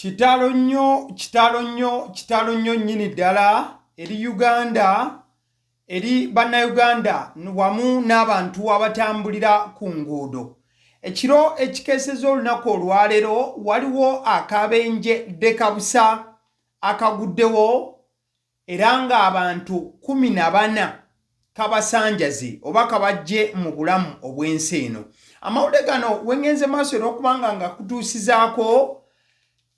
Kitalo nnyo, kitalo nnyo, kitalo nnyo nnyini ddala eri Uganda, eri Bannayuganda wamu n'abantu abatambulira ku nguudo. Ekiro ekikeesezza olunaku olwaleero waliwo akabenje ddekabusa akaguddewo era ng'abantu 14 kabasanjaze oba kabaggye mu bulamu obw'ensi eno. Amawulire gano we ngenze maaso era okuba nga ngakutuusizaako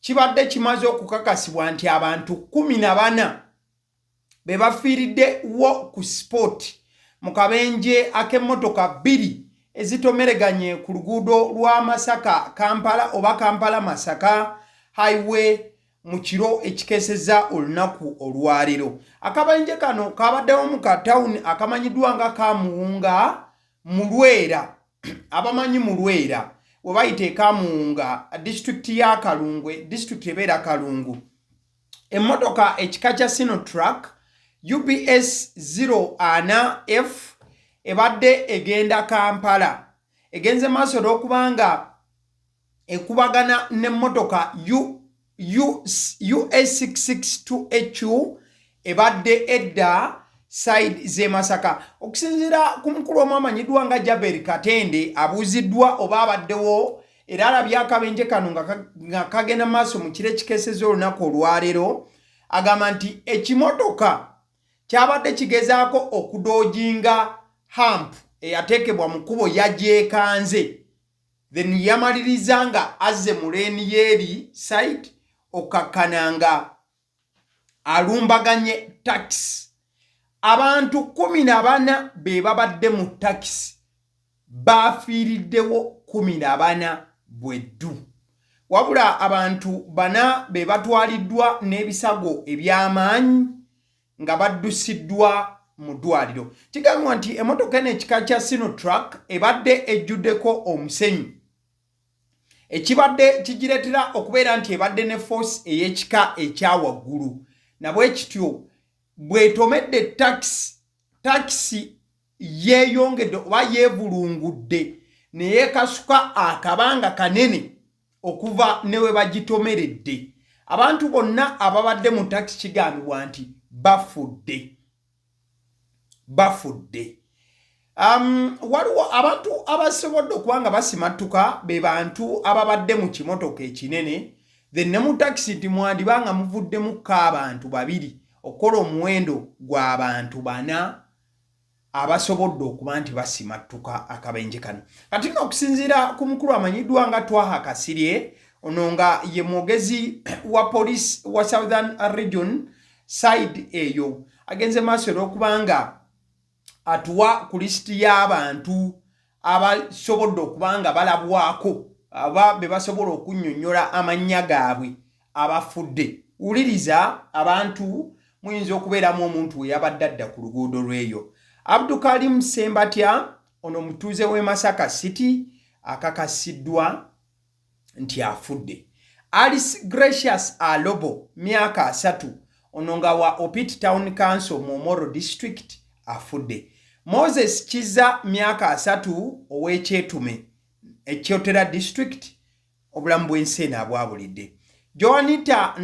kibadde kimaze okukakasibwa nti abantu 14 be bafiiridde wo ku spot mu kabenje ak'emmotoka bbiri ezitomereganye ku luguudo lwa Masaka Kampala oba Kampala Masaka Highway mu kiro ekikeesezza olunaku olwaleero. Akabenje kano kabaddewo mu katawuni akamanyiddwa nga Kamuwunga mu Lwera. Abamanyi mu Lwera we bayita e Kamuwunga, disitulikiti ya Kalungwe, disitulikiti ebeera Kalungu. Emmotoka ekika kya Sinotruck UBS 04F ebadde egenda Kampala egenze maaso olw'okuba nga ekubagana n'emmotoka US662HU ebadde edda side z'e Masaka. Okusinziira ku mukulu omu amanyiddwa nga Jaberi Katende abuuziddwa oba abaddewo era alabye akabenje kano nga kagenda maaso mu kiro ekikeesezza olunaku olwaleero, agamba nti ekimotoka kyabadde kigezaako okudoojinga hump eyateekebwa mu kkubo yagyekanze, then yamaliriza nga azze mu leeni y'eri side okkakkana nga alumbaganye takisi. Abantu 14 be babadde mu takisi baafiiriddewo 14 bweddu, wabula abantu bana be batwaliddwa n'ebisago eby'amaanyi nga baddusiddwa mu ddwaliro. Kigambibwa nti emmotoka eno ekika kya Sinotruck ebadde ejjuddeko omusenyu ekibadde kigireetera okubeera nti ebadde ne force ey'ekika ekya waggulu, na bwe kityo bw'etomedde takisi, takisi yeeyongedde oba yeevulungudde ne yeekasuka akabanga kanene okuva ne we bagitomeredde. Abantu bonna ababadde mu takisi kigambibwa nti bafudde bafudde. Waliwo abantu abasobodde okuba nga basimattuka be bantu ababadde mu kimotoka ekinene, then ne mu takisi nti mwandiba nga muvuddemukko abantu babiri okukola omuwendo gw'abantu bana abasobodde okuba nti basimattuka akabenje kano. Kati nno okusinziira ku mukulu amanyiddwa nga Twaha Kasirye, ono nga ye mwogezi wa police wa Southern Region side eyo, agenze maaso era okuba nga atuwa ku lisiti y'abantu abasobodde okuba nga balabwako aba be basobola okunnyonnyola amannya gaabwe abafudde. Wuliriza, abantu muyinza okubeeramu omuntu we yabadde adda ku luguudo lw'eyo. Abdukalim Sembatya, ono mutuuze w'e Masaka City, akakasiddwa nti afudde. Alice Gracious Alobo, myaka 30, ono nga wa Opit Town Council mu Omoro District, afudde. Moses Kiza, myaka 30, ow'Ekyetume ekyotera District, obulamu bw'ensi eno abwabulidde. Joanita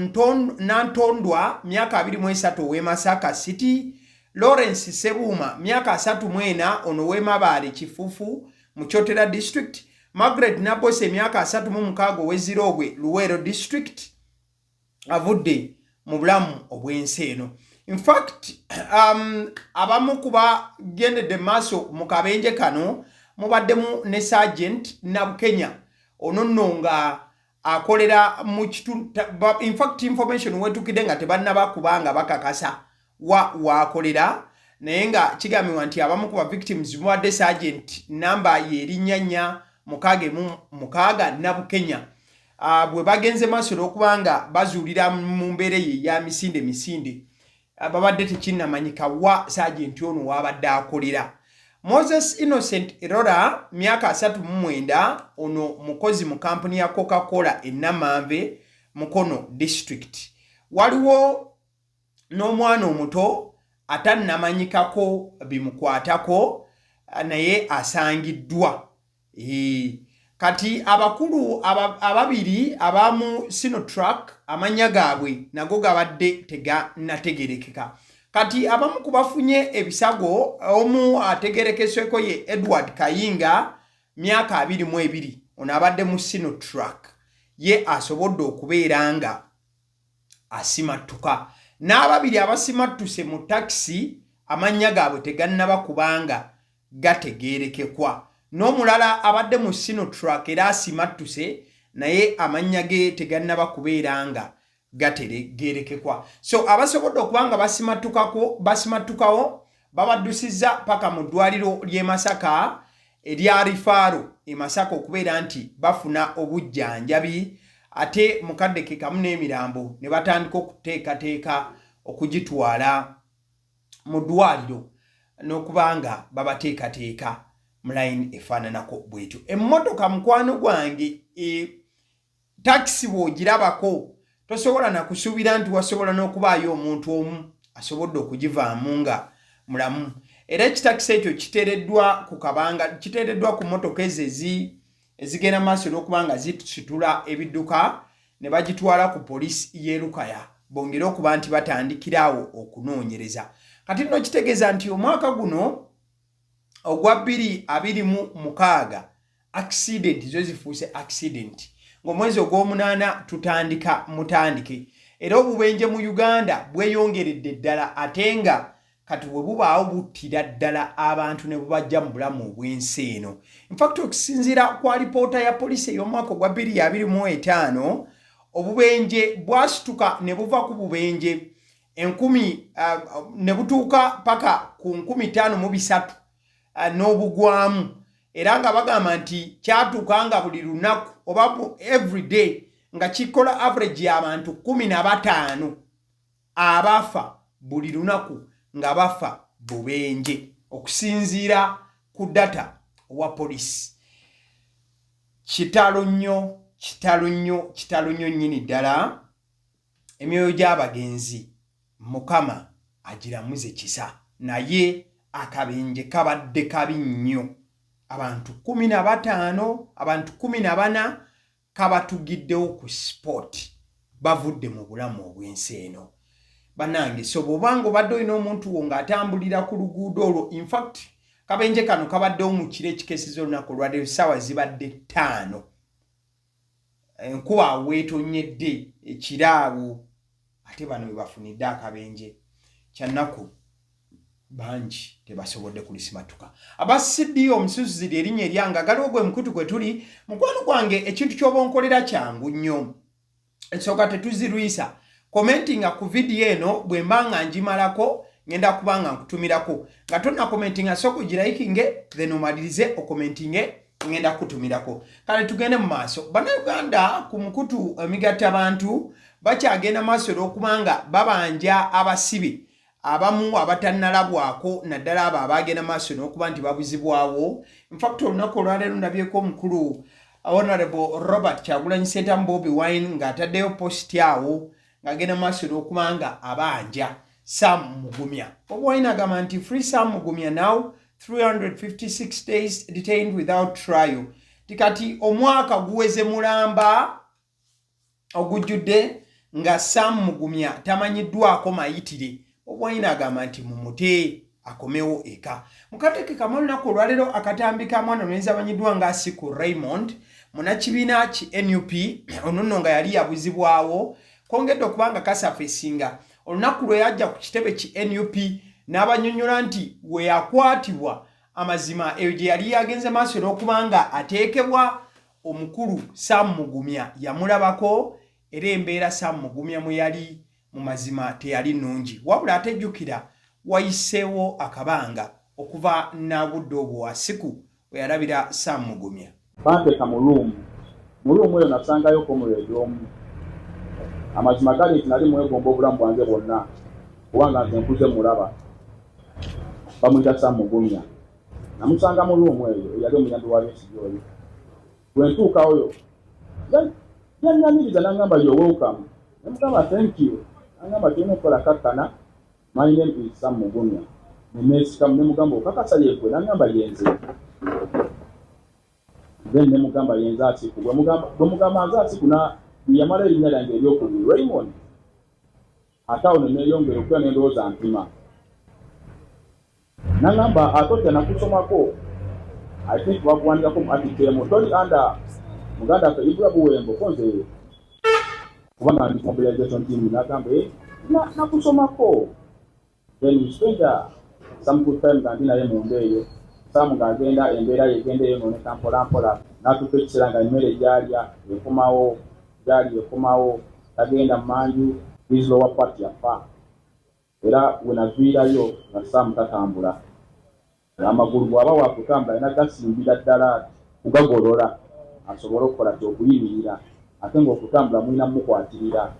Nantondwa, myaka 23, ow'e Masaka City. Lawrence Sebuuma, myaka 34, ono ow'e Mabaale Kifufu mu Kyotera District. Margaret Nabose, emyaka 36, ow'e Zirobwe, Luweero District, avudde mu bulamu obw'ensi eno. Infact abamu ku bagendedde maaso mu kabenje kano mubaddemu ne Sergeant Nabukenya, ono nno nga akolera mu kitundu. Infact information wetukidde nga tebannaba kubanga bakakasa wa waakolera, naye nga kigambibwa nti abamu ku ba victims mubadde sergeant namba yerinnya 4 6 Nabukenya. Bwe bagenze maaso n'okuba nga bazuulira mu mbeera eyo eya misinde misinde, babadde tekinnamanyika wa sergeant ono waabadde akolera. Moses Innocent Erora, myaka 39, ono mukozi mu kampuni ya Coca-Cola e Namanve, Mukono District. Waliwo n'omwana omuto atannamanyikako bimukwatako, naye asangiddwa. Kati abakulu ababiri abamu Sinotruck amannya gaabwe nago gabadde teganategerekeka. Kati abamu ku bafunye ebisago, omu ategerekeseko ye Edward Kayinga, myaka 22, ono abadde mu Sinotruck, ye asobodde okubeera nga asimattuka. N'ababiri abasimattuse mu takisi amannya gaabwe tegannaba kubanga gategeerekekwa. N'omulala abadde mu Sinotruck era asimattuse, naye amannya ge tegannaba kubeera nga gategeerekekwa. So abasobodde okuba nga basimattukawo babaddusizza paka mu ddwaliro ly'e Masaka erya Referral e Masaka okubeera nti bafuna obujjanjabi, ate mu kadde ke kamu n'emirambo ne batandika okuteekateeka okugitwala mu ddwaliro n'okuba nga babateekateeka mu layini efaananako bwetyo. Emmotoka, mukwano gwange, takisi bw'ogirabako tosobola nakusuubira nti wasobola n'okubaayo omuntu omu asobodde okugivaamu nga mulamu. Era ekitakisi ekyo kiteereddwa ku kabanga, kiteereddwa ku mmotoka ezo ezigenda maaso n'okuba nga zisitula ebidduka ne bagitwala ku poliisi y'e Lukaya bongere okuba nti batandikiraawo okunoonyereza. Kati nno kitegeeza nti omwaka guno ogwa 2026 accident zo zifuuse accident, ng'omwezi ogw'omunaana tutandika mutandike, era obubenje mu Uganda bweyongeredde ddala, ate nga kati bwe bubaawo buttira ddala abantu ne bubajja mu bulamu obw'ensi eno. Infact, okusinziira ku alipoota ya poliisi ey'omwaka ogwa 2025, obubenje bwasituka ne buva ku bubenje enkumi ne butuuka paka ku 5300 n'obugwamu, era nga bagamba nti kyatuuka nga buli lunaku oba everyday nga kikola average y'abantu 15 abafa buli lunaku nga bafa bubenje, okusinziira ku data owa poliisi. Kitalo nnyo, kitalo nnyo, kitalo nnyo nnyini ddala. Emyoyo gy'abagenzi Mukama agiramuze kisa, naye akabenje kabadde kabi nnyo. Abantu 15, abantu 14 kabatugiddewo ku spot, bavudde mu bulamu obw'ensi eno. Bannange, so bw'obanga obadde olina omuntu wo ng'atambulira ku luguudo olwo, infact kabenje kano kabaddewo mu kiro ekikeeseza olunaku olwaleero, essaawa zibadde 5, enkuba weetonnyedde ekiraawo, ate bano we bafunidde akabenje. Kyannaku, bangi tebasobodde kulisimatuka. Aba CD omususuzi lyerinnya eryange, agaliwo gwe mukutu gwe tuli. Mukwano gwange, ekintu ky'oba onkolera kyangu nnyo. Ensonga tetuzirwisa. Commentinga ku vidiyo eno, bwe mba nga ngimalako ngenda kuba nga nkutumirako. Nga tonna commentinga, sooka ogilikinge, then omalirize ocommentinge, ngenda kukutumirako. Kale tugende mu maaso. Bannayuganda ku mukutu emigatta bantu bakyagenda maaso olw'okubanga babanja abasibe abamu abatannalabwako, naddala abo abagenda maaso n'okuba nti babuzibwawo. Infact, olunaku olwaleero ndabyeko omukulu Honorable Robert Kyagulanyi Ssentamu, Bobi Wine, ng'ataddeyo post awo ng'agenda maaso n'okuba nga abanja Sam Mugumya. Bobi Wine agamba nti, "Free Sam Mugumya now, 356 days detained without trial." Ti kati omwaka guweze mulamba ogujjudde nga Sam Mugumya tamanyiddwako mayitire. Bobi Wine agamba nti mumute akomewo eka. Mukateeke kamu olunaku olwaleero akatambi ka mwana omulenzi amanyiddwa nga Asiku Raymond, munakibiina ki NUP, ono nno nga yali yabuzibwawo, kwongedde okuba nga kasurfacinga olunaku lwe yajja ku kitebe ki NUP n'abanyonnyola nti we yakwatibwa amazima eyo gye yali yagenze maaso n'okuba nga ateekebwa, omukulu Sam Mugumya yamulabako, era embeera Sam Mugumya mwe yali mu mazima teyali nnungi. Wabula ate jjukira wayiseewo akabanga okuva n'abudde obwo Asiku we yalabira Sam Mugumya. Banteeka mu room. Mu room eyo nasangayo comrade omu. Amazima gali nti nali mwegomba obulamu bwange bwonna, kubanga nze nkuze mulaba. Bamuyita Sam Mugumya. Namusanga mu room eyo, eyali omuyambi wa Besigye oyo. Bwe ntuukayo yannyaniriza n'aŋŋamba, "You're welcome." Ne mugamba, "Thank you." N'aŋŋamba, "Ky'olina okukola kakkana, my name is Sam Mugumya." Ne neesikamu ne mugamba, "Okakasa yeggwe?" N'aŋŋamba, "Ye nze." Then ne mugamba yenze Atiku. Bwe mugamba nze Atiku na yamala erinnya lyange eryokubiri Raymond. Ate awo ne neeyongera okuya ne ndowooza mpima. Nangamba ate otya nakusomako. I think bakuwandikako mu article emu. Toli under muganda waffe Ibra Buwembo ko nze kubanga ndi mobilization team nagamba eh, nakusomako. Then we spent some good time nga ndi naye munda eyo. Sam ng'agenda embeera ye egenda eyonooneka mpola mpola n'atuuka ekiseera nga emmere gy'alya ekomawo gy'alya ekomawo tagenda mmanju his lower part yafa era we naviirayo nga Sam tatambula amagulu bw'aba wakutambula alina gasimbira ddala kugagolola asobole okukola ki okuyimirira ate ng'okutambula mulina mukwatirira.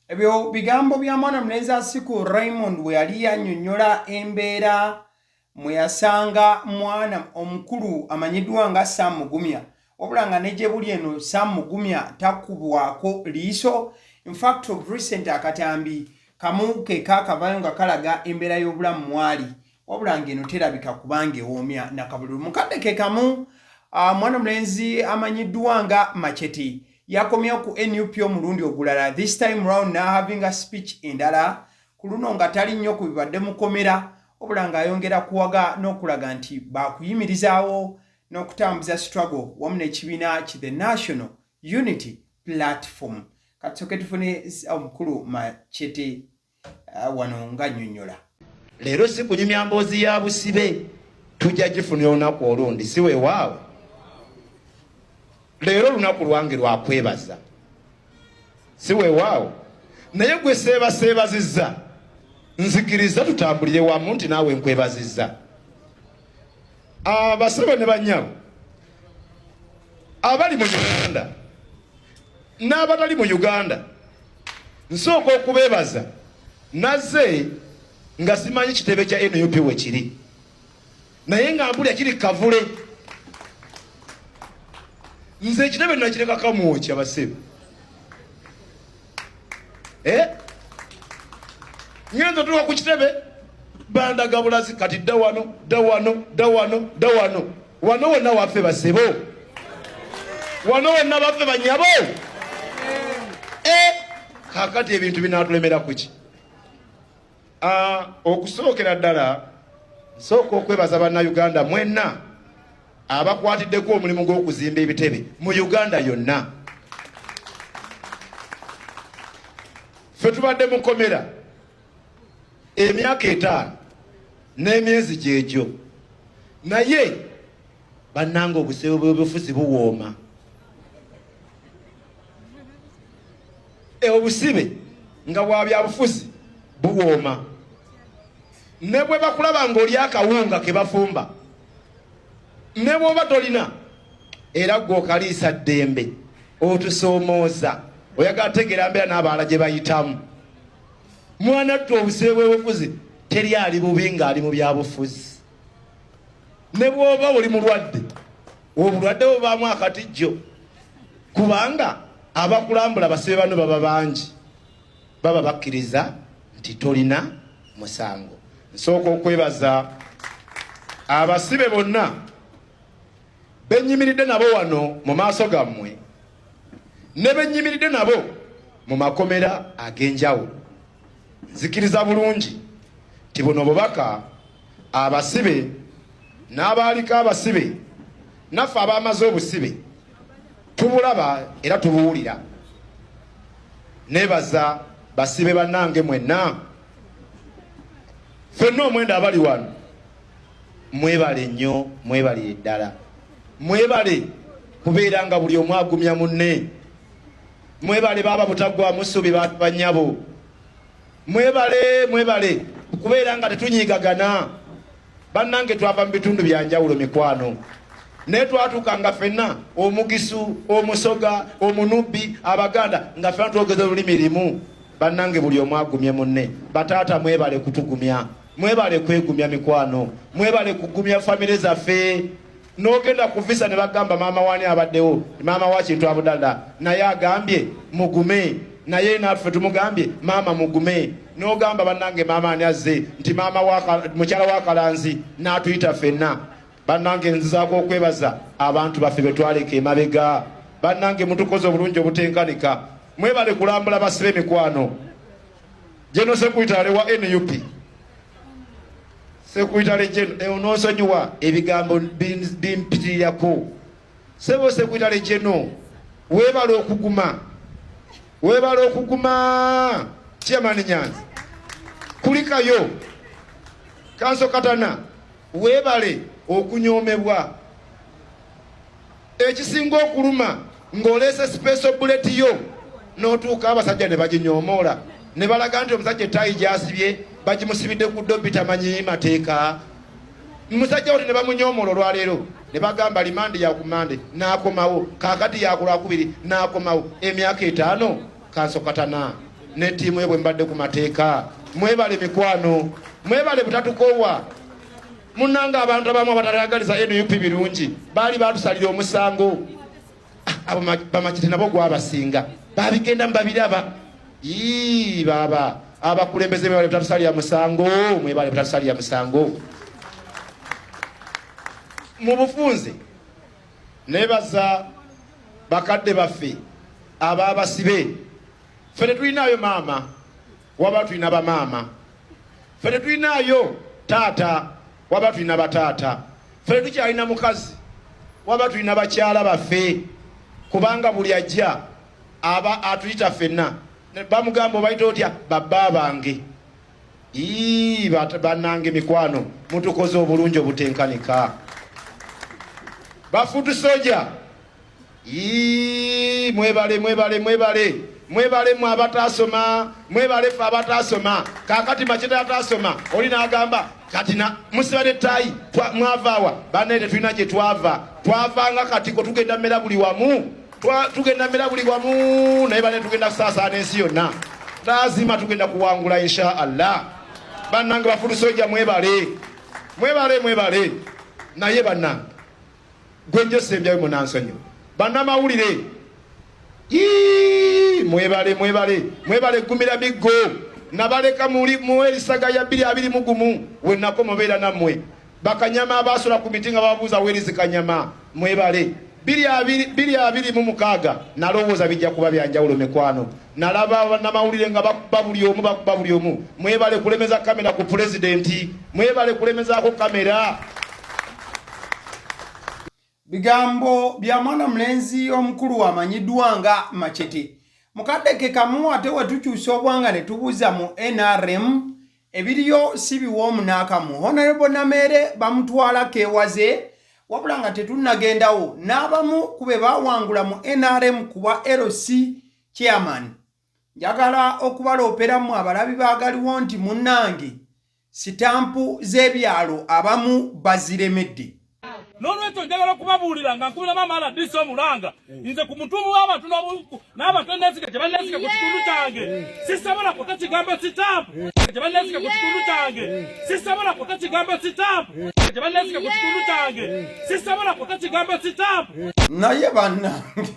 Ebyo bigambo bya mwana mulenzi Asiku Raymond bwe yali yannyonnyola embeera mwe yasanga mwana omukulu amanyiddwa nga Sam Mugumya wabula nga ne gye buli eno Sam Mugumya takubwako liiso. In fact of recent akatambi kamu ke kaakavayo nga kalaga embeera y'obulamu mwali wabula ng'eno terabika kubanga ewoomya nakabululu. Mu kadde ke kamu mwana mulenzi amanyiddwa nga Machete yakomyewo ku NUP omulundi ogulala, this time round n'ahavinga speech endala ku luno nga tali nnyo ku bibadde mukomera wabula ng'ayongera kuwaga n'okulaga nti baakuyimirizaawo n'okutambuza struggle wamu n'ekibiina ki the National Unity Platform. Katusooke tufune omukulu Machete wano nga nnyonnyola. Leero si kunyumya mboozi ya busibe, tujja gifunira olunaku olundi, si weewaawo. Leero olunaku lwange lwa kwebaza, si weewaawo. Naye gwe seebaseebazizza, nzikiriza tutambulire wamu nti naawe nkwebazizza. Abasebo ne bannyabo abali mu Uganda n'abatali mu Uganda, nsooka okubeebaza. Nazze nga simanyi kitebe kya NUP we kiri, naye nga mpulira kiri Kavule. Nze ekitebe nakireka Kamwokya basebo. Ngenza otuuka ku kitebe bandaga bulazi, kati dda wano, dda wano, dda wano, dda wano, wano wonna waffe basebo, wano wonna baffe banyabo. Kakati ebintu binaatulemera kuki? Okusookera ddala nsooka okwebaza bannayuganda mwenna abakwatiddeko omulimu gw'okuzimba ebitebe mu Uganda yonna. Ffe tubadde mukomera emyaka 5 n'emyezi gyegyo, naye bannange obusibe bw'obufuzi buwooma. Obusibe nga bwa byabufuzi buwooma, ne bwe bakulaba ng'oli akawunga ke bafumba, ne bw'oba tolina era gwe okaliisa ddembe, otusoomooza, oyagala tegeera mbeera n'abalala gye bayitamu. Mwana ttu obusibe bw'obufuzi teri ali bubi ng'ali mu byabufuzi. Ne bw'oba oli mulwadde, obulwadde bubaamu akatijjo, kubanga abakulambula basibe bano baba bangi, baba bakkiriza nti tolina musango. Nsooka okwebaza abasibe bonna bennyimiridde nabo wano mu maaso gammwe ne bennyimiridde nabo mu makomera ag'enjawulo. Nzikiriza bulungi nti buno bubaka abasibe n'abaaliko abasibe naffe abamaze obusibe tubulaba era tubuwulira. Nebaza basibe bannange mwenna, ffenna omwenda abali wano, mwebale nnyo, mwebalire ddala, mwebale kubeera nga buli omu agumya munne, mwebale baaba butaggwamu ssubi bannyabo, mwebale mwebale kubeera nga tetunyiigagana. Bannange twava mu bitundu bya njawulo mikwano, naye twatuuka nga ffenna omugisu, omusoga, omunubbi, abaganda nga ffenna twogeza olulimi limu. Bannange buli omu agumye munne. Bataata mwebale kutugumya, mwebale kwegumya mikwano, mwebale kugumya famire zaffe. N'ogenda ku visa ne bagamba maama wani abaddewo, maama wa Kintu Abudallah, naye agambye mugume, naye naffe tumugambye maama mugume. N'ogamba bannange maama ani azze, nti maama wa mukyala wa Kalanzi, n'atuyita ffenna. Bannange, nzizaako okwebaza abantu baffe be twaleka emabega. Bannange, mutukoze obulungi obutenkanika. Mwebale kulambula basibe emikwano. General Secretary wa NUP, Secretary General, onoonsonyiwa ebigambo bimpitirirako. Sebo Secretary General, weebale okuguma, weebale okuguma. Chairman Nyanzi, kulikayo. Kanso Katana, weebale okunyoomebwa. Ekisinga okuluma ng'oleese special bullet yo n'otuuka abasajja ne baginyoomoola ne balaga nti omusajja ettaayi gy'asibye bagimusibidde ku dobbi, tamanyi mateeka. Musajja wati ne bamunyoomoola olwaleero ne bagamba remand ya ku Mande, n'akomawo kaakati ya ku Lwakubiri n'akomawo. Emyaka 5, Kanso Katana ne ttiimu ye bwe mbadde ku mateeka. Mwebale mikwano, mwebale butatukoowa. Munnange, abantu abamu abatatayagaliza NUP birungi baali batusalira omusango. Ah, abo bamakite nabo gwabasinga babigendamu babiraba. Ii, baaba abakulembeze, mwebale butatusalira musango, mwebale butatusalira musango. Mu bufunze, nebaza bakadde baffe ababasibe. Ffe tetulinayo maama, waba tulina bamaama. Ffe tetulinayo taata, waba tulina bataata. Ffe tetukyalina mukazi, waba tulina bakyala baffe, kubanga buli ajja aba atuyita ffenna. Bamugamba, "Obayita otya?" "Babba bange." Ii, bannange mikwano, mutukoze obulungi obutenkanika. Ba foot soldier, Ii, mwebale, mwebale, mwebale, mwebale. Mwe abataasoma, mwebale. Ffe abataasoma kaakati makita ataasoma oli n'agamba kati na musiba nettaayi. Mwavaawa bannaye? Tetulina gye twava, twavanga katiko. Tugenda mmera buli wamu. Tugenda mmera buli wamu, naye bane tugenda kusaasaana ensi yonna. Lazima tugenda kuwangula, insha Allah. Bannange ba foot soldier, mwebale, mwebale, mwebale. Naye bannange, gwe njo sembyayo, munansonyiwa. Bannamawulire, Ii, mwebale, mwebale, mwebale gumira miggo. Nabaleka muli muwerisaga ya 2021 wenako mubeera nammwe. Bakanyama abasula ku miti nga babuuza werizi kanyama, mwebale. 2026 nalowooza bijja kuba byanjawulo. Mikwano, nalaba bannamawulire nga bakuba buli omu, bakuba buli omu. Mwebale kulemeza kamera ku pulezidenti, mwebale kulemezaako kamera. Bigambo bya mwana mulenzi omukulu amanyiddwa nga Machete. Mukadde ke kamu ate we tukyusa obwanga ne tubuza mu NRM, ebiriyo si biwoomu n'akamu. Honorable Nameere bamutwala keewaze, wabula nga tetunnagendawo, n'abamu ku be baawangula mu NRM kuba LC chairman, njagala okubalooperamu abalabi baagaliwo nti munnange, sitampu z'ebyalo abamu baziremedde. N'olwekyo njagala okubabuulira nga nkubira maama RDC omulanga, nze ku mutuumu w'abantu n'abantu eneesiga gye banneesiga ku kitundu kyange, sisobola kuta kigambo sitampu gye banneesiga ku kitundu kyange, sisobola kuta kigambo sitampu gye banneesiga ku kitundu kyange, sisobola kuta kigambo sitampu. Naye bannange,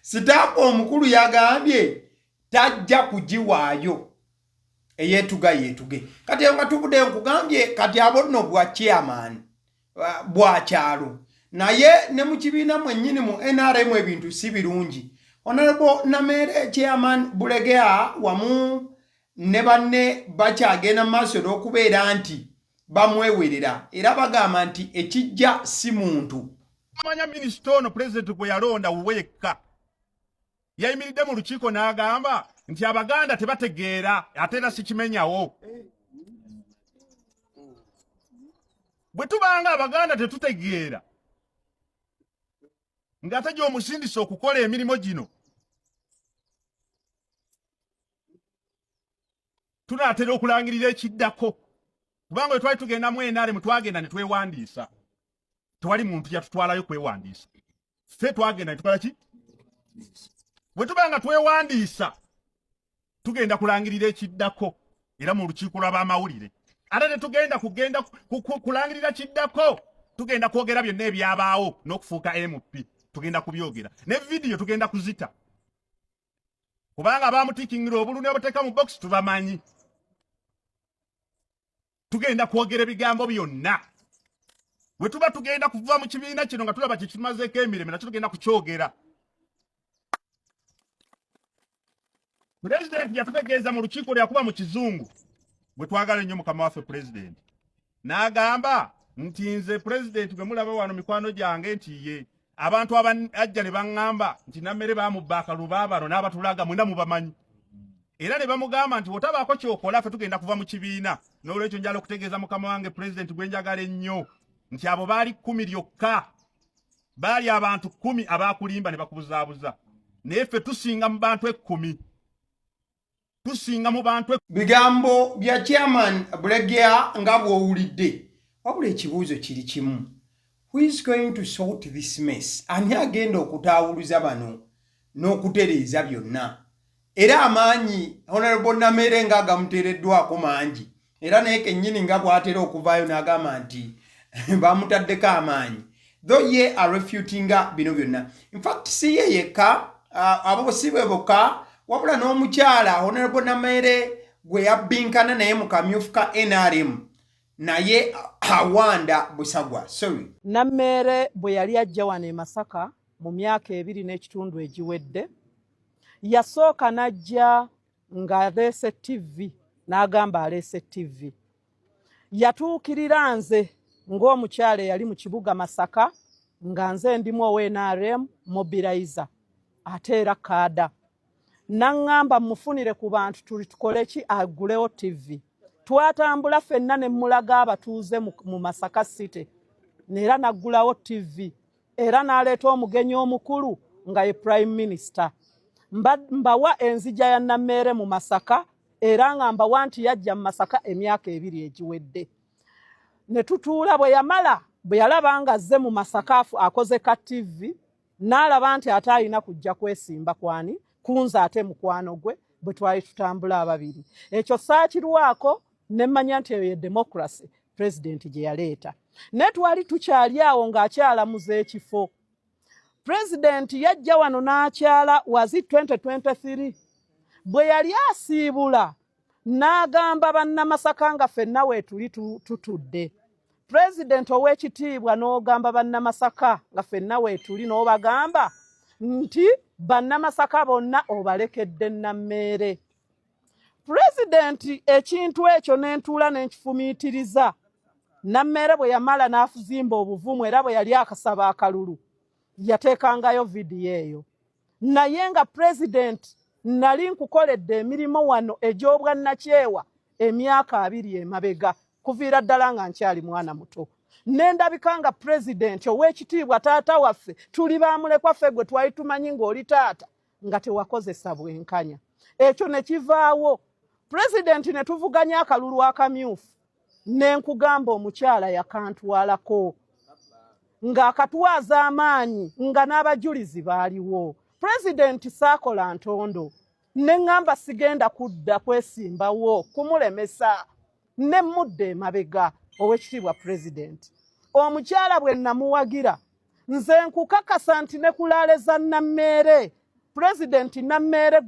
sitampu omukulu yagambye tajja kugiwaayo, eyeetuga yeetuge. Kati eyo nga tuvuddeyo, nkugambye kati abo nno bwa chairman bwa kyalo, naye ne mu kibiina mwennyini mu NRM ebintu si birungi. Honorable Nameere, chairman Bulegea wamu ne banne bakyagenda mu maaso n'okubeera nti bamwewerera, era bagamba nti ekijja si muntu. Manya minisita ono pulezidenti gwe yalonda wuwe yekka yayimiridde mu lukiiko n'agamba nti Abaganda tebategeera, ate era sikimenyawo. Bwe tubanga Abaganda tetutegeera, ng'ate gy'omusindisa okukola emirimu gino, tunaatera okulangirira ekiddako, kubanga bwe twali tugenda mu NRM twagenda ne twewandiisa, tewali muntu yatutwalayo kwewandiisa. Ffe twagenda ne tukola ki? Bwe tuba nga twewandiisa, tugenda kulangirira ekiddako era mu lukiiko lw'abamawulire. Ate tetugenda kugenda kulangirira kiddako, tugenda kwogera byonna ebyabaawo n'okufuuka MP, tugenda kubyogera ne vidiyo tugenda kuzita, kubanga bamutikingira obulu ne bateeka mu box, tubamanyi. Tugenda kwogera ebigambo byonna. Bwe tuba tugenda kuva mu kibiina kino nga tulaba kye kimazeeko emirembe, nakyo tugenda kukyogera. Pulezidenti yatutegeeza mu lukiiko lyakuba mu kizungu bwe twagala ennyo mukama waffe pulezidenti, n'agamba nti nze pulezidenti gwe mulaba wano mikwano gyange nti ye abantu abajja ne baŋŋamba nti Nammere baamubba akalulu baabano n'abatulaga mwena mubamanyi, era ne bamugamba nti wotabaako kyokola ffe tugenda kuva mu kibiina. N'olwekyo njala okutegeeza mukama wange pulezidenti gwe njagala ennyo nti abo baali 10 lyokka, baali abantu 10 abaakulimba ne bakubuzaabuza, naye ffe tusinga mu bantu 10, tusinga mu bantu. Bigambo bya chairman Bulegeya nga bw'owulidde. Wabula ekibuuzo kiri kimu: who is going to sort this mess? Ani agenda okutaawuluza bano n'okutereeza byonna? Era amaanyi Honorable Namere nga agamuteereddwako mangi, era naye kennyini nga bw'atera okuvaayo n'agamba nti bamutaddeko amaanyi, though ye arefutinga bino byonna. Infact si ye yekka, abo si bwe bokka, wabula n'omukyala Honorable Namere gwe yabbinkana naye mu kamyufu ka NRM, naye awanda Busagwa, sorry. Nammeere bwe yali ajja wano e Masaka mu myaka 2 n'ekitundu egiwedde, yasooka n'ajja ng'aleese TV, n'agamba aleese TV. Yatuukirira nze ng'omukyala eyali mu kibuga Masaka, nga nze ndimu owa NRM mobilizer ate era kaada, naŋŋamba mufunire ku bantu tuli tukole ki agulewo TV. Twatambula ffenna ne mmulaga abatuuze mu Masaka City, era n'aggulawo TV, era n'aleeta omugenyi omukulu nga ye Prime Minister. Mbawa enzija ya Nammeere mu Masaka, era nga mbawa nti yajja mu Masaka emyaka 2 egiwedde. Ne tutuula. Bwe yamala, bwe yalaba nga azze mu Masaka afu akoze ka TV, n'alaba nti ate alina kujja kwesimba kwani kunze ate mukwano gwe bwe twali tutambula ababiri. Ekyo saakirwako, ne mmanya nti eyo ye democracy pulezidenti gye yaleeta. Naye twali tukyali awo ng'akyalamuza ekifo. Pulezidenti yajja wano n'akyala wazi 2023. Bwe yali asiibula, n'agamba bannamasaka nga ffenna weetuli tutudde, pulezidenti ow'ekitiibwa, n'ogamba bannamasaka nga ffenna weetuli, n'obagamba nti bannamasaka bonna obalekedde Nammeere. Pulezidenti, ekintu ekyo nentuula nenkifumiitiriza. Nammeere bwe yamala n'afuzimba obuvumu, era bwe yali akasaba akalulu yateekangayo vidiyo eyo. Naye nga pulezidenti, nali nkukoledde emirimu wano egy'obwannakyewa emyaka 20 emabega, kuviira ddala nga nkyali mwana muto, nendabika nga pulezidenti ow'ekitiibwa, taata waffe, tuli bamulekwa ffe gwe twali tumanyi ng'oli taata, nga tewakozesa bwenkanya. Ekyo ne kivaawo. Pulezidenti, ne tuvuganya akalulu akamyufu, ne nkugamba omukyala yakantwalako ng'akatwaza amaanyi, nga n'abajulizi baaliwo. Pulezidenti, saakola ntondo, ne ŋŋamba sigenda kudda kwesimbawo kumulemesa, ne mmudda emabega. Ow'ekitiibwa pulezidenti, omukyala bwe namuwagira, nze nkukakasa nti ne kulaale za Nammeere, pulezidenti Nammeere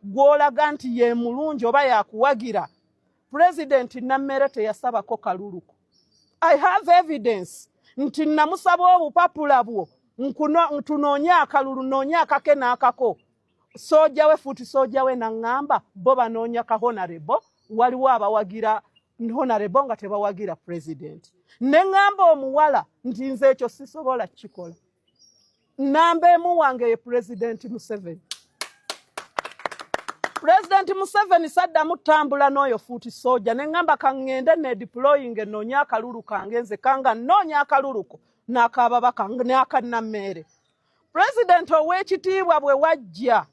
gw'olaga nti ye mulungi oba yakuwagira, pulezidenti Nammeere teyasabako kaluluko. I have evidence nti namusaba obupapula bwo tunoonye akalulu, noonye akake n'akako sooja we, foot soldier we, naŋŋamba bo banoonya ka honorable, waliwo abawagira honorable nga tebawagira president. Ne ŋŋamba omuwala nti nze ekyo sisobola kukikola, namba emu wange ye President Museveni. President Museveni, saddamu ttambula n'oyo foot soldier, ne ŋŋamba kaŋŋende nedeploying noonye akalulu kange nze kanga nnoonya akaluluko n'akababaka n'akannammeere. Pulezidenti ow'ekitiibwa, bwe wajja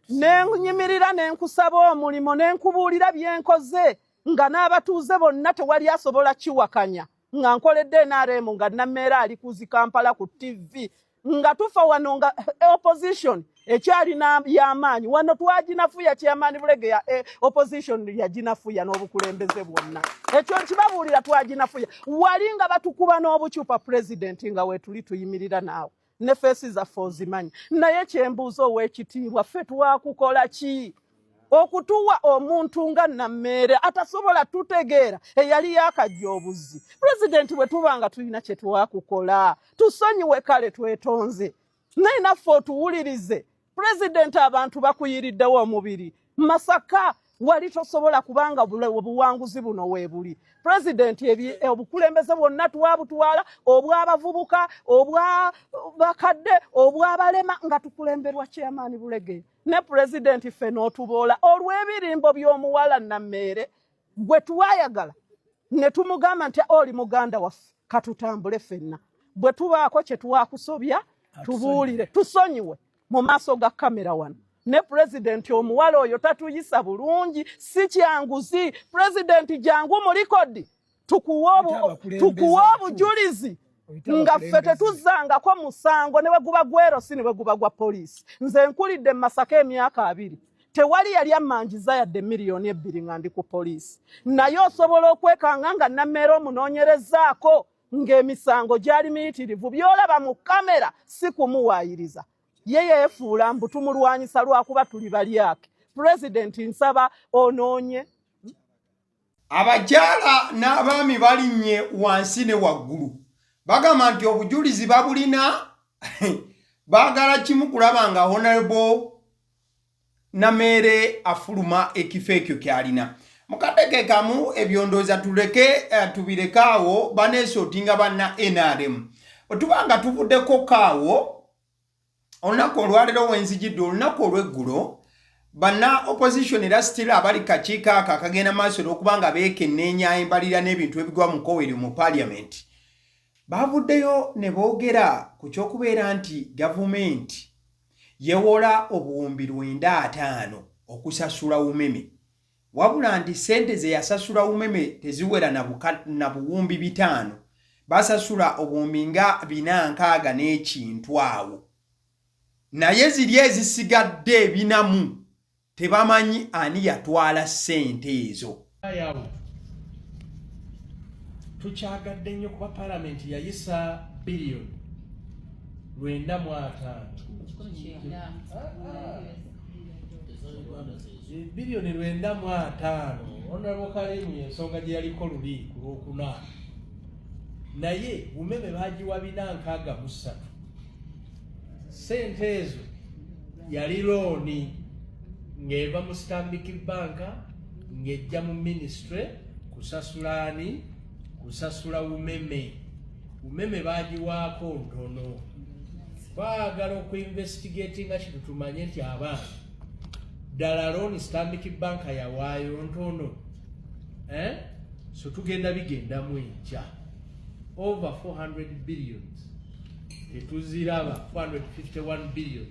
nenyimirira nenkusaba omulimu, nenkubuulira byenkoze, nga n'abatuuze bonna tewali asobola kiwakanya, nga nkoledde NRM, nga Nammeere ali kuzi Kampala ku TV, nga tufa wano nga opposition ekyalina y'amaanyi wano, twaginafuya. Chairman Bulegeya, opposition yaginafuya n'obukulembeze bwonna, ekyo nkibabuulira, twaginafuya wali nga batukuba n'obucupa. President, nga weetuli tuyimirira naawe ne face zaffe ozimanyi. Naye kyembuuza, ow'ekitiibwa, ffe twakukola ki? Okutuwa omuntu nga Nammeere atasobola tutegeera eyali yakajja obuzzi. Pulezidenti, bwe tuba nga tulina kye twakukola, tusonyiwe, kale twetonze, naye naffe otuwulirize. Pulezidenti, abantu bakuyiriddewo omubiri. Masaka wali tosobola, kubanga obuwanguzi buno weebuli. Pulezidenti, obukulembeze bwonna twabutwala, obw'abavubuka, obwa bakadde, obw'abalema, nga tukulemberwa Chairman Bulege. Ne pulezidenti, ffe n'otuboola olw'ebirimbo by'omuwala Nammeere gwe twayagala ne tumugamba nti oli muganda waffe, katutambule ffenna. Bwe tubaako kye twakusobya, tubuulire, tusonyiwe mu maaso ga kamera wano. Ne pulezidenti, omuwala oyo tatuyisa bulungi, si kyanguzi. Pulezidenti, jangu mu record tukuwe obujulizi nga ffe tetuzzangako musango, ne bwe guba gwerosi, ne bwe guba gwa poliisi. Nze nkulidde mu Masaka emyaka 20, tewali yali ammanjiza yadde miliyoni 2 nga ndi ku poliisi. Naye osobola okwekanga nga Nammeera omunoonyerezaako ng'emisango gyali miyitirivu. By'olaba mu kamera si kumuwaayiriza, ye yeefuula mbu tumulwanyisa lwakuba tuli balyake. Pulezidenti, nsaba onoonye. Abakyala n'abaami balinnye wansi ne waggulu, bagamba nti obujulizi babulina, baagala kimu, kulaba nga Honorable Nameere afuluma ekifo ekyo kyalina. Mukadde ke kamu ebyondooza tuleke tubireke awo, baneesootinga banna NRM. Bwe tuba nga tuvuddeko kaawo, olunaku olwaleero wenzijidde, olunaku olw'eggulo, banna opposition era still abali kakiiko ako akagenda maaso n'okuba nga beekenneenya embalira n'ebintu ebigwa mu koweri mu parliament, bavuddeyo ne boogera ku ky'okubeera nti gavumenti yewola 950,000 okusasula Umeme, wabula nti ssente ze yasasula Umeme teziwera na 5,000. Basasula obuwumbi nga 460 n'ekintu awo, naye ziri ezisigadde ebinamu tebamanyi ani yatwala ssente ezo. Yawo tukyagadde nnyo kuba palamenti yayisa biliyoni 95, biliyoni 95. Honorable Kalimu yensonga gye yaliko luli ku Lwokuna, naye Umeme bagiwa 463. Sente ezo yali looni ng'eva mu Stanbic Bank, ng'ejja mu ministry kusasulaani, kusasula Umeme. Umeme bagiwaako ntono. Baagala okuinvestigatinga kino tumanye nti abaana ddala looni Stanbic Bank yawaayo ntono, eh? So tugenda bigendamu enkya. Over 400 billions tetuziraba, 451 billion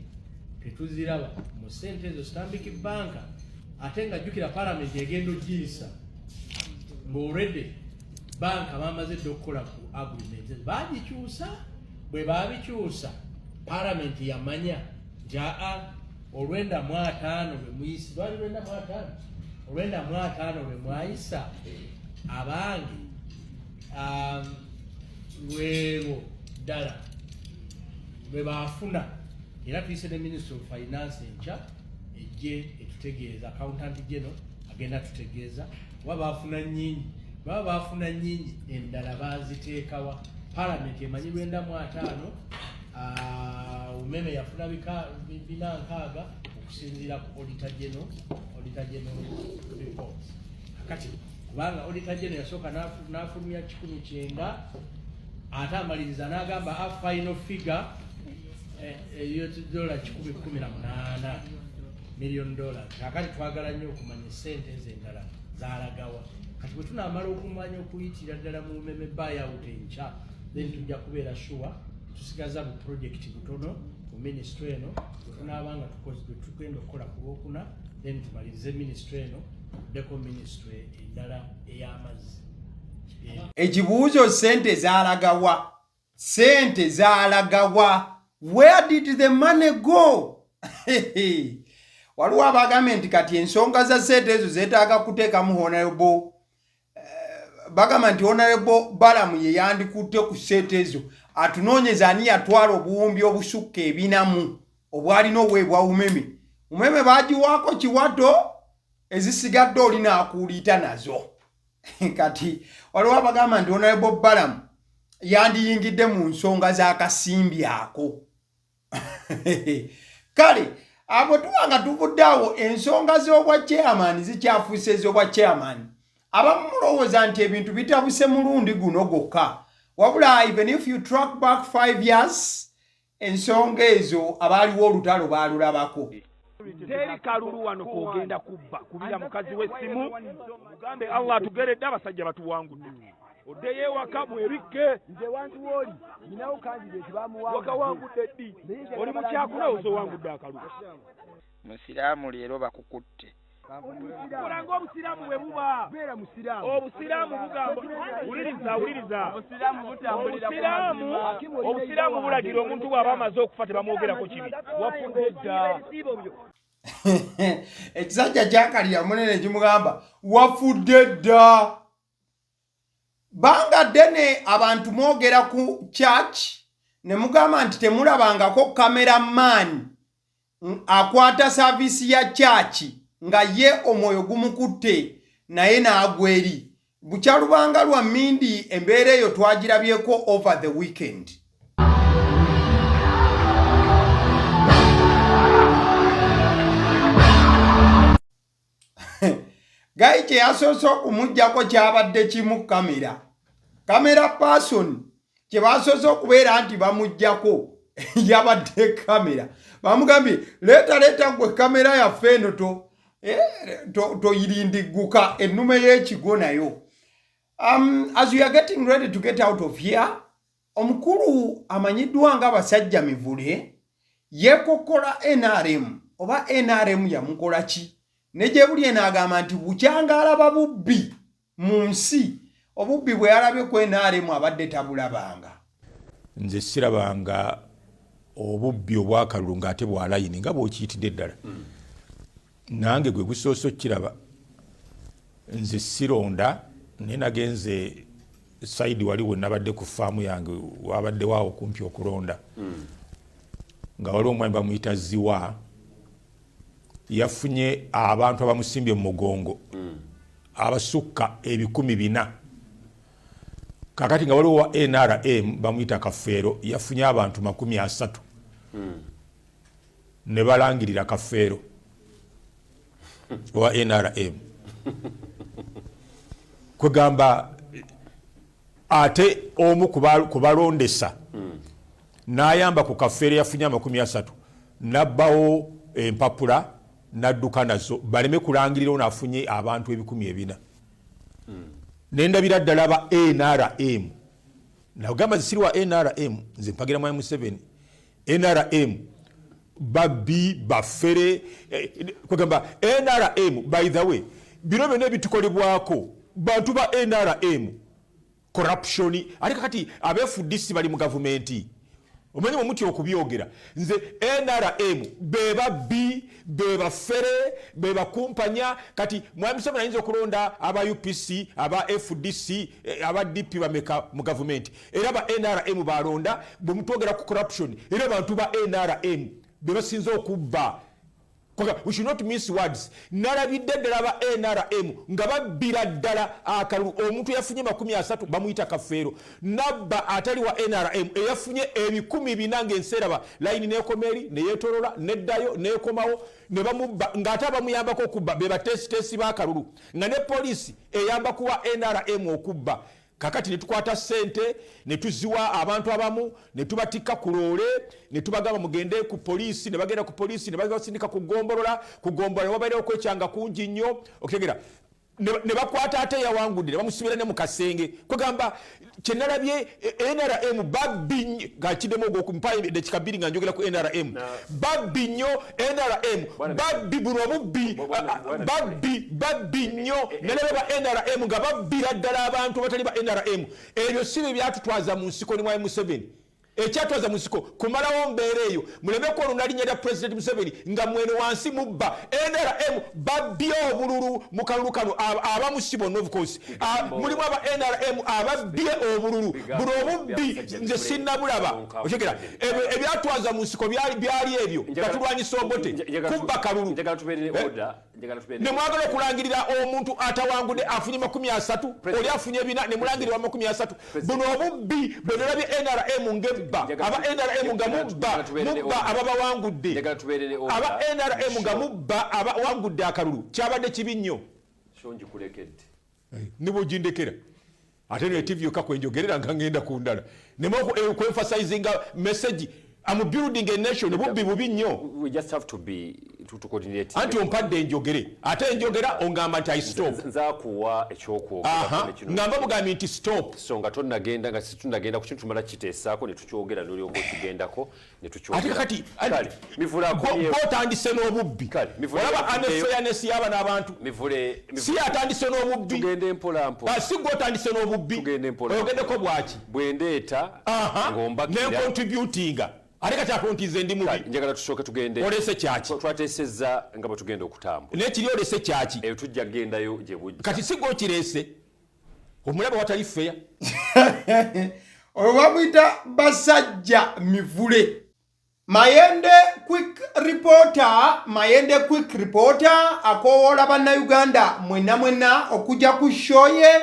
tetuziraba mu sente ezo Stanbic Bank. Ate nga jjukira parliament egenda ogiyisa ng'already banka bamaze dda okukola ku agreement, bagikyusa. Bwe babikyusa, parliament yamanya nti aa, 95 lwe muyisi lwali 95, 95 lwe mwayisa abange, lwelwo ddala lwe baafuna. Era tuyise ne Ministry of Finance enkya ejje etutegeeza. Accountant General agenda tutegeeza oba baafuna nnyingi, baba baafuna nnyingi, endala baaziteekawa. Parliament emanyi 95, Umeme yafuna 460 okusinziira ku Auditor General report. Kakati kubanga Auditor General yasooka n'afulumya 190, ate amaliriza n'agamba a final figure eyo dola $118 million. Kakati twagala nnyo okumanya esente ezo endala zalagawa. Kati bwe tunaamala okumanya okuyitira ddala mu Umeme buyout enkya, then tujja kubeera sure. Tusigaza bu project butono mu ministry eno. Bwe tunaaba nga tukoze bwe tugenda okukola ku Lwokuna, then tumalirize ministry eno, tuddeko ministry endala ey'amazzi. Ekibuuzo, sente zaalagawa? Sente zaalagawa? Where did the money go? Waliwo abagambye nti kati ensonga za sente ezo zeetaaga kuteekamu Honorable, bagamba nti Honorable Balamu ye yandikutte ku sente ezo, atunoonyeza ani yatwala obuwumbi obusukka ebinamu obwalina oweebwa Umeme. Umeme bagiwaako kiwato. Ezisigadde oli n'akuuliita nazo. Kati waliwo abagamba nti Honorable Balamu yandiyingidde mu nsonga z'akasimbi ako. Kale abo tuba nga tuvudde awo, ensonga z'obwa chairman zikyafuuse ez'obwa chairman. Abamu mulowooza nti ebintu bitabuse mulundi guno gwokka, wabula even if you track back 5 years, ensonga ezo abaaliwo olutalo baalulabako. Teri kalulu wano kogenda kubba kubira mukazi w'essimu mugambe Allah atugeredde abasajja batuwangudde, oddeyo ewaka mwebikke. Nze wantu wooli nyinawo kandidate bamuwangudde. Wakawangudde ddi? Oli mukyakuna ozowangudde akalulu. Musiraamu leero bakukutte. Kola ng'obusiraamu bwe buba. Beera musiraamu. Obusiraamu bugamba, wuliriza, wuliriza. Obusiraamu butambulira ku mazima. Obusiraamu bulagira omuntu bw'aba amaze okufa tebamwogerako kibi. Wafudde dda. Ekisajja kyakalira munene kimugamba wafudde dda. Banga ddene abantu mwogera ku church ne mugamba nti temulabangako cameraman akwata saavisi ya kyaki nga ye omwoyo gumukutte naye n'agwa eri. Bukyalubanga lwa mmindi embeera eyo twagirabyeko over the weekend. Gayi kye yasoose okumuggyako kyabadde kimu kamera. Kamera person kye basoose okubeera nti bamuggyako yabadde kamera. Bamugambye leeta leeta gwe kamera yaffe eno toyirindigguka ennume y'ekigo nayo. As you are getting ready to get out of here, omukulu amanyiddwa nga Basajja Mivule yeekokkola NRM oba NRM yamukola ki? Ne gye buli eno agamba nti bukyanga alaba bubbi mu nsi, obubbi bwe yalabye ku NRM abadde tabulabanga. Nze sirabanga obubbi obw'akalulu ng'ate bwa layini nga bw'okiyitidde ddala. Nange gwe gusoose okukiraba. Nze sironda naye nagenze sayidi wali we nabadde ku faamu yange, wabaddewo awo kumpi okulonda, nga waliwo omwami bamuyita Ziwa, yafunye abantu abamusimbye mu mugongo abasukka 400,000. Kakati nga waliwo wa NRM bamuyita Kafeero, yafunye abantu 30, ne balangirira Kafeero owa NRM. Kwegamba ate omu ku balondesa n'ayamba ku Kafeero yafunye 30, n'abbawo empapula n'adduka nazo baleme kulangirira ono afunye abantu 400,000. Nendabira ddala ba NRM. Nagamba nze siri wa NRM, nze mpagira Mwami Museveni. NRM babbi bafere, kwegamba NRM, by the way, bino byonna ebitukolebwako bantu ba NRM, corruption. Ate kakati aba FDC bali mu gavumenti, omanyi bwe mutya okubyogera. Nze NRM be babbi, be bafere, be bakumpanya. Kati Mwami Museveni ayinza okulonda aba UPC, aba FDC, aba DP bameka mu gavumenti, era ba NRM balonda. Bwe mutwogera ku corruption, era abantu ba NRM be basinze okubba. We should not miss words. Nalabidde ddala ba NRM nga babbira ddala akalulu. Omuntu eyafunye 30 bamuyita Kafeero, nabba atali wa NRM eyafunye 400,000, ng'ensi eraba layini n'ekoma eri neyeetolola neddayo neekomawo ne bamubba, ng'ate abamuyambako okubba be bateesiteesi b'akalulu, nga ne poliisi eyamba kuwa NRM okubba. Kakati ne tukwata ssente ne tuziwa abantu abamu ne tubatikka ku loole ne tubagamba mugende ku poliisi, ne bagenda ku poliisi ne babasindika ku ggombolola. Ku ggombolola ne wabeerawo okwekyanga kungi nnyo, okutegera ne bakwata ate eyawangudde ne bamusibira ne mu kasenge. Kwegamba kye nalabye, NRM babbi nnyo. Nga kiddemu ogwokumpa eddakiika 2 nga njogera ku NRM, babbi nnyo. NRM babbi, buno obubbi babbi, babbi nnyo. Nalaba ba NRM nga babbira ddala abantu abatali ba NRM. Ebyo si bye byatutwaza mu nsiko ne Mwami Museveni. Ekyatwaza mu nsiko kumalawo mbeera eyo, muleme kwonona linnya lya Pulezidenti Museveni nga mweno wansi mubba. NRM babbye obululu mu kalulu kano, abamu si bonna of course. Mulimu aba NRM ababbye obululu. Buno obubbi nze sinnabulaba. Okitegera? Ebyatwaza mu nsiko byali ebyo nga tulwanyisa Obote, kubba kalulu. Njagala tubeere ne order. Njagala tubeere ne mwagala okulangirira omuntu atawangudde afunye 30, oli afunye 4, ne mulangirira 30. Buno obubbi bwe nalabye NRM ng'ebba, aba NRM nga mubba, mubba ababawangudde, aba NRM nga mubba abawangudde akalulu, kyabadde kibi nnyo. Ne bw'ogindekera ate ne TV yokka kwenjogerera nga ngenda ku ndala neme okwemphasizinga message. I'm building a nation. Bubbi bubi nnyo. We just have to be to coordinate. Anti ompadde njogere, ate njogera ongamba nti I stop. Nzakuwa ekyokwogera. Ngamba bugambi nti stop. So nga tonnagenda, nga situnagenda ku kintu, tumala kiteesaako ne tukyogera, n'olyoka okigendako ne tukyogera. Ate kati Kale, Mivule akomyewo. Bw'otandise n'obubbi, Kale, Mivule olaba akomyewo. unfairness y'abano abantu. Mivule. Si atandise n'obubbi. Tugende mpola mpola. Ah, si gwe otandise n'obubbi. Tugende mpola. Oyogeddeko bwaki? Bwe ndeeta ng'ombakira. Nencontributinga, ate kati akontize ndi mubi. Njagala tusooke tugende. Olese kyaki? Twateesezza nga bwe tugenda okutambula. Naye kiri olese kyaki? Eyo tujja kugendayo gye bujja. Kati si gwe okireese, omulaba watali feya. Oyo bamuyita Basajja Mivule. Mayende Quick Reporter, Mayende Quick Reporter akowoola Bannayuganda mwenna mwenna okujja ku show ye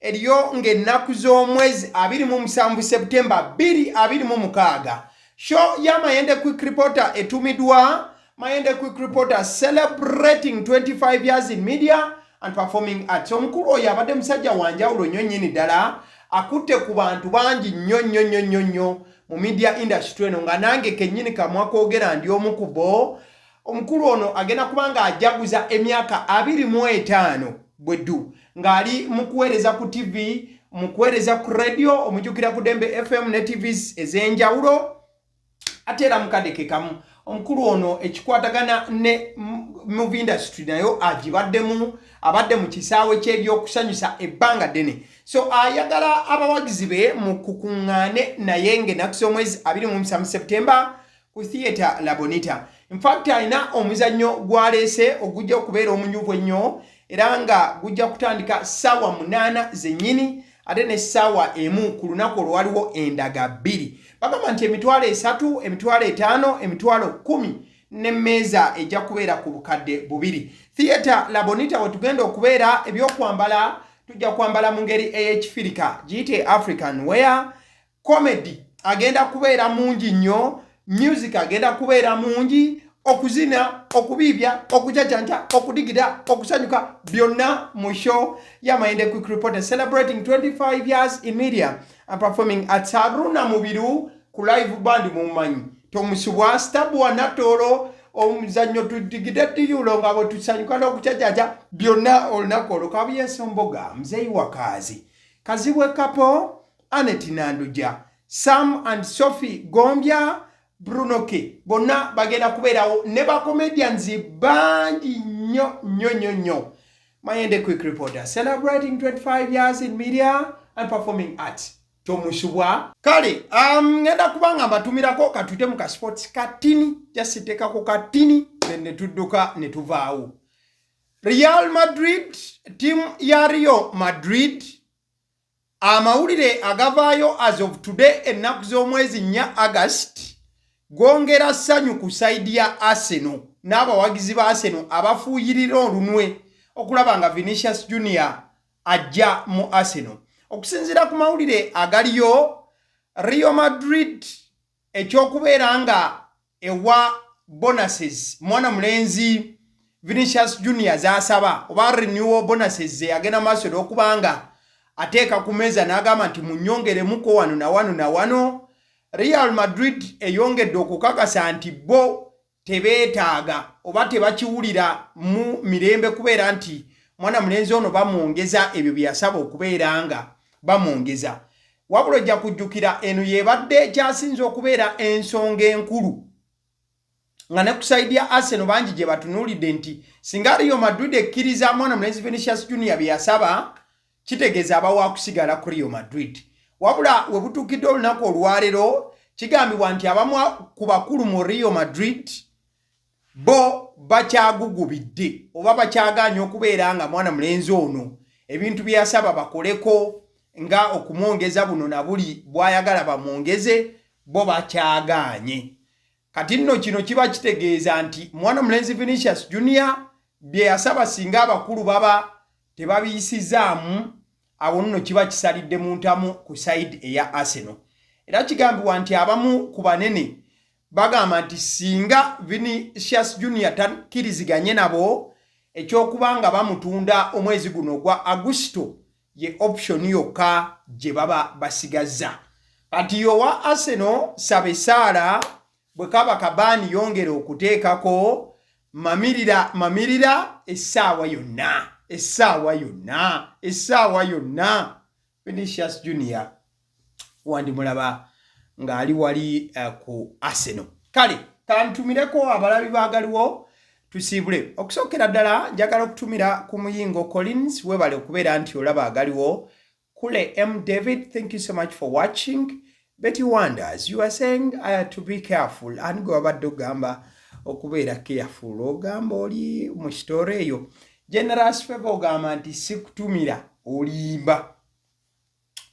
eriyo ng'ennaku z'omwezi 27 Septemba 2026. Show ya Mayende Quick Reporter etumiddwa Mayende Quick Reporter celebrating 25 years in media and performing arts. Omukulu oyo abadde musajja wa njawulo nnyo nnyini ddala, akutte ku bantu bangi nnyo nnyo nnyo nnyo nnyo mu media industry eno, nga nange kennyini kamwa koogera ndi omu ku bo. Omukulu ono agenda kuba nga ajaguza emyaka 25 bweddu ng'ali mu kuweereza ku TV, mu kuweereza ku radio, omujjukira ku Dembe FM ne TVs ez'enjawulo. Ate era mukadde ke kamu omukulu ono ekikwatagana ne movie industry nayo agibaddemu, abadde mu kisaawe ky'ebyokusanyusa ebbanga ddene. So ayagala abawagizi be mu kukuŋŋaane naye ng'ennaku z'omwezi 27 Septemba ku Theatre La Bonita. Infact alina omuzannyo gwaleese ogujja okubeera omunyuvu ennyo, era nga gujja kutandika ssaawa 8 zennyini ate ne ssaawa 1 ku lunaku olwo. Waliwo endaga bbiri, bagamba nti 30,000, 50,000, 10,000, n'emmeeza ejja kubeera ku 2000. Theatre La Bonita we tugenda okubeera. Ebyokwambala tujja kwambala mu ngeri ey'ekifirika, giyite African wear. Comedy agenda kubeera mungi nnyo, music agenda kubeera mungi, okuzina, okubiibya, okucacanta, okudigida, okusanyuka, byonna mu show ya Mayende Quick Reporter celebrating 25 years in media and performing at Haruna Mubiru ku live band. Mumanyi tomusubwa stabwa natoolo omuzannyo, tudigide tiyulo nga bwe tusanyuka n'okucacaca byonna olunaku olwo. Kabuyeso Mboga, Muzeyi Wakaazi, Kazibwe Kapo, Anet Nanduja, Sam and Sophie Gombya, Bruno K, bonna bagenda kubeerawo ne bacomedians bangi nnyo nnyo nnyo nnyo. Mayende Quick Reporter celebrating 25 years in media and performing arts, tomusubwa. Kale ngenda kuba nga mbatumirako katuyite mu kasports katini, jasiteekako katini, then ne tudduka ne tuvaawo. Real Madrid, tiimu ya Real Madrid, amawulire agavaayo as of today ennaku z'omwezi 4 August gongera ssanyu ku side ya Arsenal n'abawagizi ba Arsenal abafuuyirira olunwe okulaba nga Vinicius Junior ajja mu Arsenal. Okusinziira ku mawulire agaliyo, Real Madrid ekyokubeera nga ewa bonuses mwana mulenzi Vinicius Junior zasaba, oba renewal bonuses ze agenda maaso n'okubanga ateeka ku meeza n'agamba nti munyongeremuko wano na wano na wano, Real Madrid eyongedde okukakasa nti bo tebeetaaga oba tebakiwulira mu mirembe kubeera nti mwana mulenzi ono bamwongeza ebyo bye yasaba okubeera nga bamwongeza. Wabula ojja kujjukira eno yebadde ekyasinze okubeera ensonga enkulu nga ne ku side ya Arsenal bangi gye batunuulidde nti singa Real Madrid ekkiriza mwana mulenzi Vinicius Junior bye yasaba, kitegeeza aba wakusigala ku Real Madrid. Wabula we butuukidde olunaku olwaleero, Kigambibwa nti abamu ku bakulu mu Real Madrid bo bakyagugubidde oba bakyagaanye okubeera nga mwana mulenzi ono ebintu bye yasaba bakoleko nga okumwongeza buno na buli bw'ayagala bamwongeze bo bakyagaanye. Kati nno kino kiba kitegeeza nti mwana mulenzi Vinicius Junior bye yasaba singa abakulu baba tebabiyisizaamu awo nno kiba kisalidde mu ntamu ku sayidi eya Arsenal. Era kigambibwa nti abamu ku banene bagamba nti singa Vinicius Junior takkiriziganye nabo eky'okuba nga bamutunda omwezi guno ogwa Agusto ye option yokka gye baba basigazza. Kati owa Arsenal saba essaala bwe kaba kabaani yongera okuteekako mamirira mamirira essaawa yonna essaawa yonna essaawa yonna Vinicius Junior wandimulaba ng'ali wali eh, ku Arsenal. Kale kantumireko abalabi baagaliwo tusiibule. Okusookera ddala njagala okutumira ku Muyingo Collins, webale okubeera nti olaba agaliwo. Kule M David, thank you so much for watching. Betty Wonders, you are saying to be careful. Ani gwe wabadde ogamba okubeera careful? Ogamba oli mu story eyo. Generous Favor ogamba nti sikutumira olimba.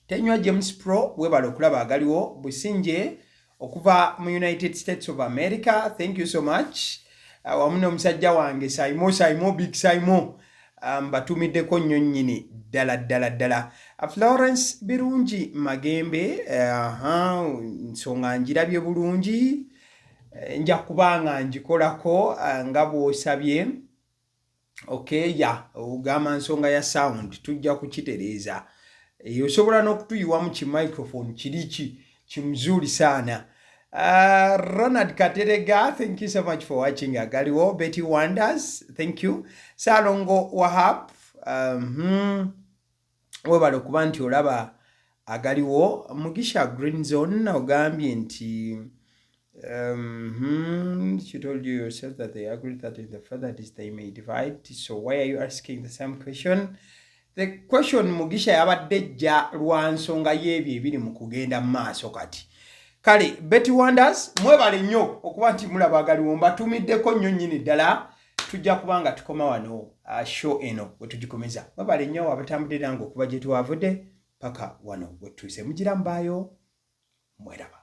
Tenywa James Pro webale okulaba agaliwo. Businje okuva mu United States of America, thank you so much. Wamu n'omusajja wange Saimo Saimo Big Saimo mbatumiddeko nnyo nnyini ddala ddala ddala. Florence Birungi Magembe, nsonga ngirabye bulungi, nja kuba nga ngikolako nga bw'osabye. Okay, ya ogamba nsonga ya sound tujja kukitereeza. Osobola n'okutuyiwamu ki microphone kiri ki kimzuri sana. Ronald Katerega, thank you so much for watching Agaliwo. Betty Wonders, thank you. Salongo Wahab, webale okuba nti olaba agaliwo. Mugisha Green Zone ogambye nti you told you yourself that they agreed that in the further this they may divide. So why are you asking the same question? The question Mugisha yabadde ejja lwa nsonga y'ebyo ebiri mu kugenda mu maaso kati. Kale Betty Wonders mwebale nnyo okuba nti mulaba agaliwo, mbatumiddeko nnyo nnyini ddala. Tujja kuba nga tukoma wano show eno we tugikomeza. Mwebale nnyo abatambudde nange okuva gye twavudde paka wano we tutuuse. Mugira mbaayo mweraba.